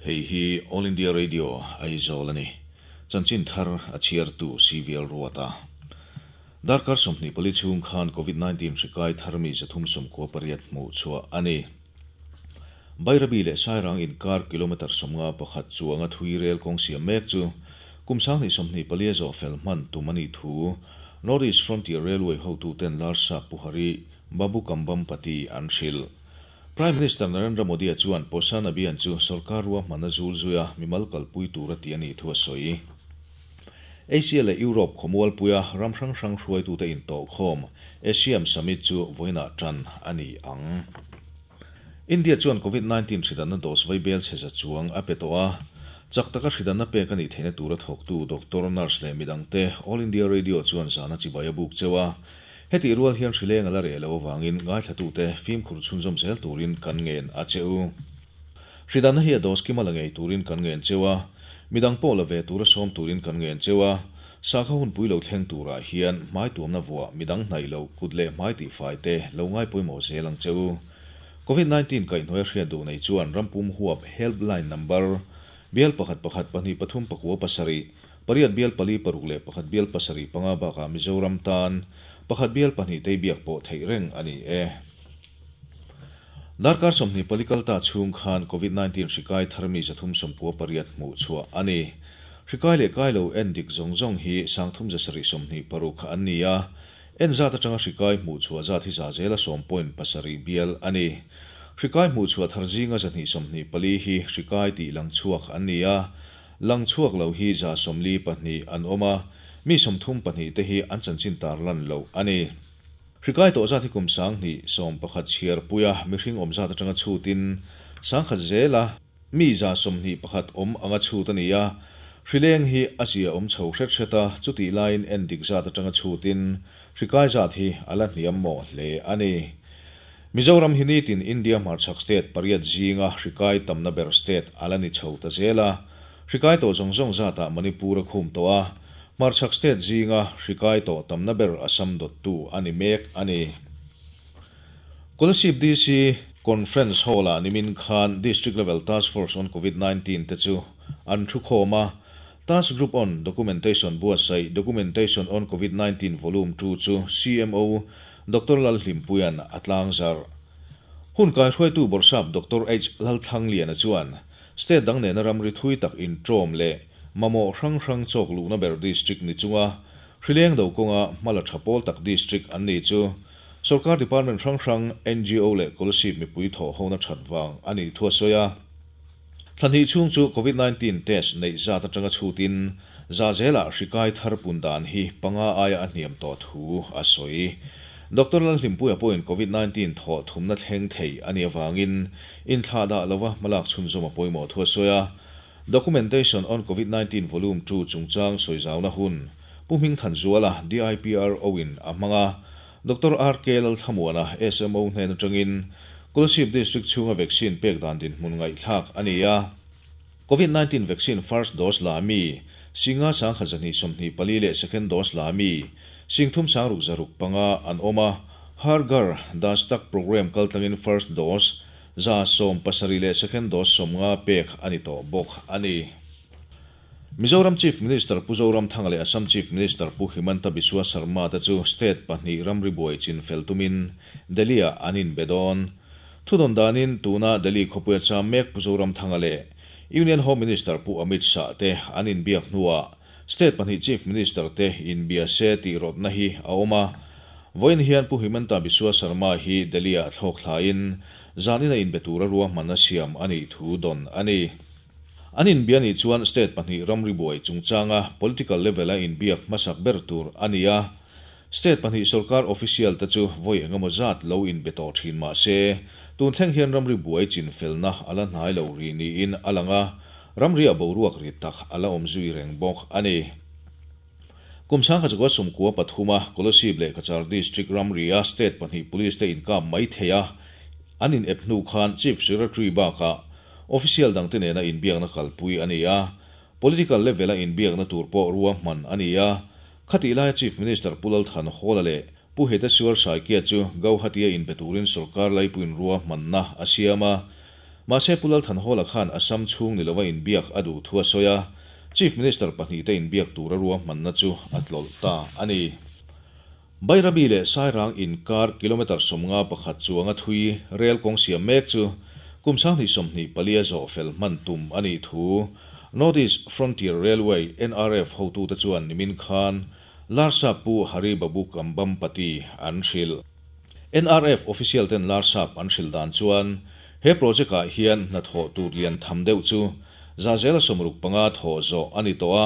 Hei hi All India Radio, Aizawl a ni. Chanchin thar a chhiartu CVL Ruata. Darkar 24 chhung khan Covid 19 hri kai thar mi 398 hmuh chhuah a ni. Bairabi leh Sairang inkar kilometre 51 chuanga thui rel kawng siam mek chu kum 2024 a zawh fel hman tum a nih thu North East Frontier Railway hotuten Larsa Puhari Babu Kambhampati an hrilh. Prime Minister Narendra Modi-a chuan Poshan Abhiyan chu sorkar ruahmanna zul zuia mimal kalpui tur a ti a nih thu a sawi. Asia leh Europe khawmualpuia ram hrang hrang hruaitute intawhkhawm ASEAN Summit chu vawiinah tan a ni ang. India chuan Covid 19 hridanna dose vai bel chhe za chuang a pe tawh a, chak taka hridanna pek a nih theihna tura thawktu doctor, nurse leh midangte All India Radio chuan zana chibai a buk cheu a. Hetih rual hian hrileng a la reh lo avangin ngaithlatute fimkhur chhunzawm zel turin kan ngen a che u. Hridanna hi a dose kima la ngei turin kan ngen cheu a, midang pawh la ve tura sawm turin kan ngen cheu a, sakha hunpui lo thleng turah hian hmai tuamna vuah midang hnaih loh kut leh hmai tihfai te lo ngai pawimawh zel ang che u. Covid 19 kaihhnuai a hriat duh nei chuan rampum huap helpline number bial pakhat pakhat pahnih pathum pakua pasarih Pariat bial pali paruk leh pakhat bial pasarih panga bakah Mizoram tan pakhat bial pahnih tei biak pawh theih reng a ni e. Darkar 24 kalta chhung khan Covid 19 hri kai thar mi 398 hmuh chhuah a ni. Hri kai leh kai lo en dik zawng zawng hi 3726 an ni a, en zat atanga hri kai hmuh chhuah zat hi za zela sawm point pasarih bial a ni. Hri kai hmuh chhuah thar zinga 224 hi hri kai tih lang chhuak an ni a, Lang chhuak lo hi 42 an awm a, mi 32 te hi an chanchin tar lan loh a ni. Hri kai tawh zat hi kum 2011 chhiar puia mihring awm zat atanga chhutin 1000 zela mi 21 awm anga chhut a ni a, hri leng hi a zia awm chho hret hret a, chutih laiin en dik zat atanga chhutin hri kai zat hi a la hniam mawh hle a ni. Mizoram hi nitin India hmarchhak state pariat zinga hri kai tamna ber state a la ni chho ta zel a, hri kai tawh zawng zawng zatah Manipur a khum tawh a, hmarchhak state zinga hri kai tawh tamna ber Assam dawttu a ni mek a ni. Kolasib DC Conference Hall-ah nimin khan District Level Task Force on Covid 19 te chu an thu khawm a, Task Group on Documentation buatsaih Documentation on Covid 19 Volume 2 chu CMO Doctor Lalhlimpuia'n a tlangzarh. Hun kaihruaitu Bawrhsap Doctor H. Lalthlangliana chuan state dang nena ramri thui tak intawm leh mamawh hrang hrang chawk luhna ber district ni chunga hrileng do kawnga hmala tha pawl tak district an ni chu sorkar department hrang hrang, NGO leh Kolasib mipui thawh hona that vang a nih thu a sawi a. Thla hnih chhung chu Covid 19 test neih zat atanga chhutin za zelah hri kai thar pun dan hi panga aia a hniam tawh thu a sawi. Doctor Lalhlimpuia pawhin Covid 19 thawh thumna thleng thei a nih avangin inthlah dah lova hmalak chhunzawm a pawimawh thu a sawi a. Documentation on Covid 19 Volume 2 chungchang sawi zauna hun Pu Hmingthanzuala, DIPRO in a hmang a. Doctor RK Lalthlamuana, SMO hnen atangin Kolasib District chhunga vaccine pek dan dinhmun ngaihthlak a ni a. Covid 19 vaccine first dose la mi Singa 1224 leh second dose la mi 3665 an awm a. Har Ghar Dastak programme kaltlangin first dose 70 leh second dose 50 pek a ni tawh bawk a ni. Mizoram Chief Minister Pu Zoramthanga leh Assam Chief Minister Pu Himanta Biswa Sarma te chu state pahnih ramri buai chin fel tumin Delhi-ah an inbe dawn. Thudawn danin tuna Delhi khawpuia cham mek Pu Zoramthanga leh Union Home Minister Pu Amit Shah te an inbiak hnuah state pahnih Chief Minister te inbia se tih rawtna hi a awm a. Vawiin hian Pu Himanta Biswa Sarma hi Delhi-ah thlawk thlain zanin a inbe tura ruahmanna siam a nih thu dawn a ni. An inbia nih chuan state pahnih ramri buai chungchanga political level a inbiak hmasak ber tur a ni a. State pahnih sorkar official te chu vawi engemaw zat lo inbe tawh thin mah se, tun thleng hian ramri buai chin felna a la hnai lo ri niin a lang a, ramriah boruak ri tak a la awm zui reng bawk a ni. Kum 1993 a Kolasib leh Cachar District ramria state pahnih police te inkap mai thei a, an in ep hnu khan Chief Secretary bakah Official dangte nena inbiakna kalpui a ni a, political level-a inbiakna tur pawh ruahman a ni a. Khatih laia Chief Minister Pu Lalthan Hawla leh Pu Heteswar Saikia chu Gauhati-a inbe turin sorkar laipuiin ruahmanna a siam a. Mahse Pu Lal Thanhawla khan Assam chhung ni lova inbiak a duh thu a sawi a, Chief Minister pahnihte inbiak tura ruahmanna chu a tlawlh ta a ni. Bairabi leh Sairang inkar kilometre 51 chuanga thui rel kawng siam mek chu kum 2024 a zawh fel hman tum a nih thu North East Frontier Railway, NRF, hotute chuan nimin khan Larsap Pu Hari Babu Kambhampati an hrilh. NRF official ten Larsap an hrilh dan chuan he project ah hian hnathawh tur lian tham deuh chu zahzela 65 thawh zawh a ni tawh a,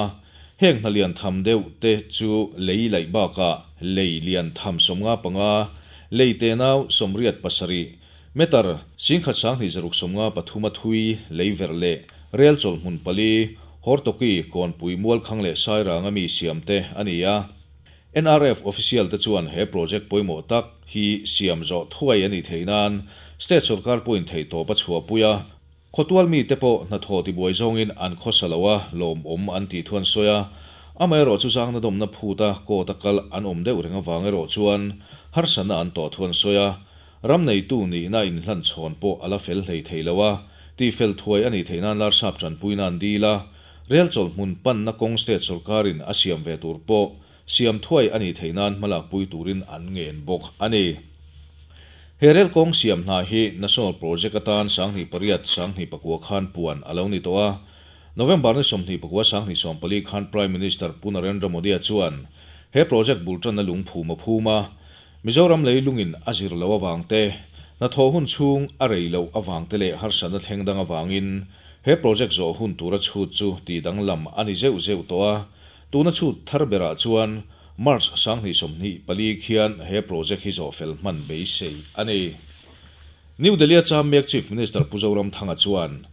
Heng hna lian tham deuh te chu lei laih bakah lei lian tham 55, lei tenau 87, meter 11,293 a thui lei verh leh rel chawlh hmun pali, Hortoki, Kawnpui, Mualkhang leh Sairanga mi siam te a ni a. NRF official te chuan he project pawimawh tak hi siam zawh thuai a nih theih nan state sorkar pawhin theihtawp a chhuahpui a. Khawtual mite pawh hnathawh tibuai zawngin an khawsa lo a, lawmawm an tih thu an sawi a. Amaherawh chu zangna dawmna phuta court a kal an awm deuh reng avang erawh chuan harsatna an tawh thu an sawi a. Ram neitu nihna inhlan chhawn pawh a la fel hlei thei lo a, tihfel thuai a nih theih nan Larsap tanpuina an dil a. Rel chawlh hmun panna kawng state sorkarin a siam ve tur pawh siam thuai a nih theih nan hmalakpui turin an ngen bawk a ni. He rel kawng siam hna hi National Project atan 2008, 2009 khan puan a lo ni tawh a. November ni 24, 2014 khan Prime Minister Pu Narendra Modi-a chuan he project bul tanna lungphum a phum a. Mizoram lei lungin a zir loh avang te, hnathawh hun chhung a rei loh avang te leh harsatna thleng dang avangin he project zawh hun tura chhut chu tihdanglam a ni zeuh zeuh tawh a. Tuna chhut thar berah chuan March 2024 khian he project hi zawh fel hman beisei a ni. New Delhi-a cham mek Chief Minister Pu Zoramthanga chuan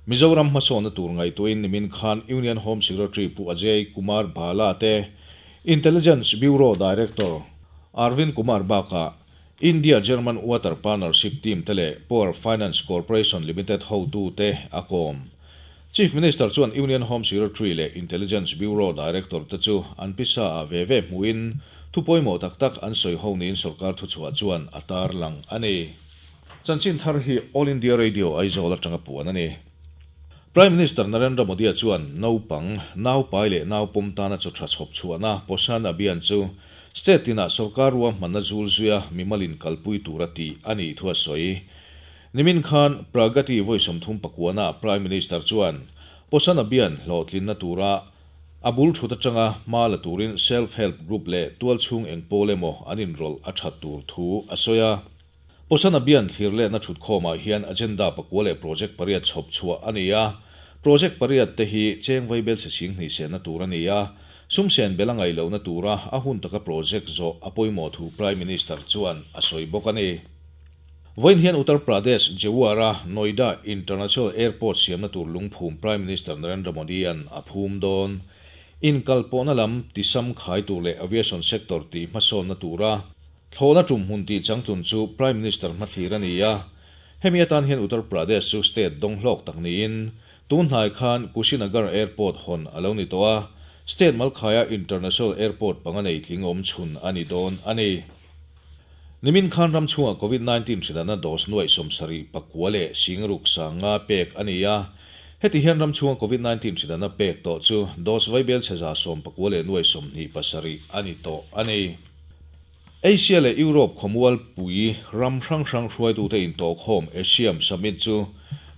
Mizoram hmasawnna tur ngaihtuahin nimin khan Union Home Secretary Pu Ajay Kumar Bhalla te, Intelligence Bureau Director Arvind Kumar bakah India-German Water Partnership Team te leh Power Finance Corporation Limited hotute a kawm. Chief Minister chuan Union Home Secretary leh Intelligence Bureau Director te chu an pisa ah ve ve hmuhin thu pawimawh tak tak an sawi ho niin sorkar thuchhuah chuan a tarlang a ni. Chanchin thar hi All India Radio Aizawl atanga puan a ni. Prime Minister Narendra Modi-a chuan naupang, naupai leh naupawm tana chaw tha chhawp chhuahna Poshan Abhiyan chu state tinah sorkar ruahmanna zul zuia mimalin kalpui tura tih a nih thu a sawi. Nimin khan Pragati vawi 39 ah Prime Minister chuan Poshan Abhiyan hlawhtlinna tura a bul thut atanga hma la turin Self Help Group leh tualchhung eng pawl emaw an inrawlh a that tur thu a sawi a. Poshan Abhiyan thlir lehna thutkhawmah hian agenda pakua leh project pariat chhawp chhuah a ni a. Project pariat te hi cheng vaibel chhe 2000 senna tur a ni a. Sum sen bel a ngaih lohna tura a hun taka project zawh a pawimawh thu Prime Minister chuan a sawi bawk a ni. Vawiin hian Uttar Pradesh Jewar-a Noida International Airport siamna tur lungphum Prime Minister Narendra Modi-a'n a phum dawn. Inkalpawhna lam tisam khai tur leh aviation sector tih hmasawnna tura thlawhna tum hmun tih changtlun chu Prime Minister hmathlir a ni a. Hemi atan hian Uttar Pradesh chu state dawng hlawk tak niin tun hnai khan Kushinagar Airport hawn a lo ni tawh a, state malkhaia International Airport panga nei tling awm chhun a ni dawn a ni. Nimin khan ram chhungah Covid 19 hrilhna dose nuaih 74 leh 60,000 pek a ni a. Heti hian ram chhunga Covid 19 hrilhna pek tawh chu dose vaibel chhe 90 leh nuaih 27 a ni tawh a ni. Asia leh Europe khawmualpui ram hrang hrang hruaitute intawhkhawm ASEAN Summit chu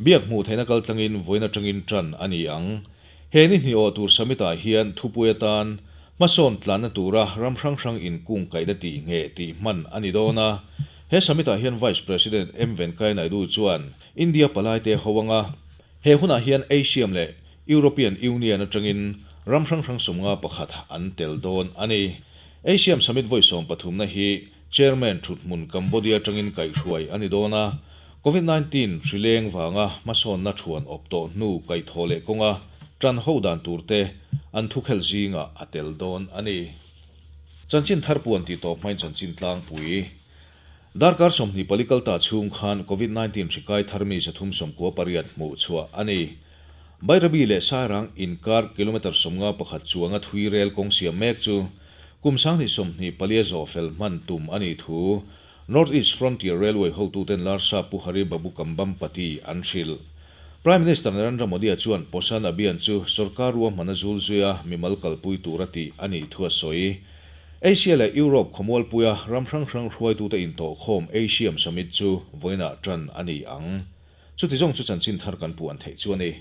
biak hmuh theihna kaltlangin vawiin atangin tan a ni ang. He ni hnih awh tur summit-ah hian thupui atan hmasawn tlanna tura ram hrang hrang inkung kaihna tih ngheh tih hman a ni dawn a. He summit-ah hian Vice President M Venkaiah Naidu chuan India palaite ho anga he hunah hian ASEAN leh European Union atangin ram hrang hrang 51 an tel dawn a ni. ASEAN Summit vawi 13na hi Chairman thuthmun Cambodia atangin kaihhruai a ni dawn a. Covid 19 hri leng vanga hmasawnna thuan awp tawh hnu kaihthawh leh kawnga tan ho dan tur te an thukhel zingah a tel dawn a ni. Chanchin thar puan tih tawp hmain chanchin tlangpui. Darkar 24 kalta chhung khan Covid 19 hri kai thar mi 398 hmuh chhuah a ni. Bairabi leh Sairang inkar kilometre 51 chuanga thui rel kawng siam mek chu kum 2024 a zawh fel hman tum a nih thu. North East Frontier Railway hotuten Larsap Pu Hari Babu Kambhampati an hrilh. Prime Minister Narendra Modi-a chuan Poshan Abhiyan chu sorkar ruahman a zul zuia mimal kalpui tura tih a nih thu a sawi. Asia leh Europe khawmualpuia ram hrang hrang hruaitute intawhkhawm ASEAN Summit chu vawiinah tan a ni ang. Chuti zawng chu chanchin thar kan puan theih chu a ni.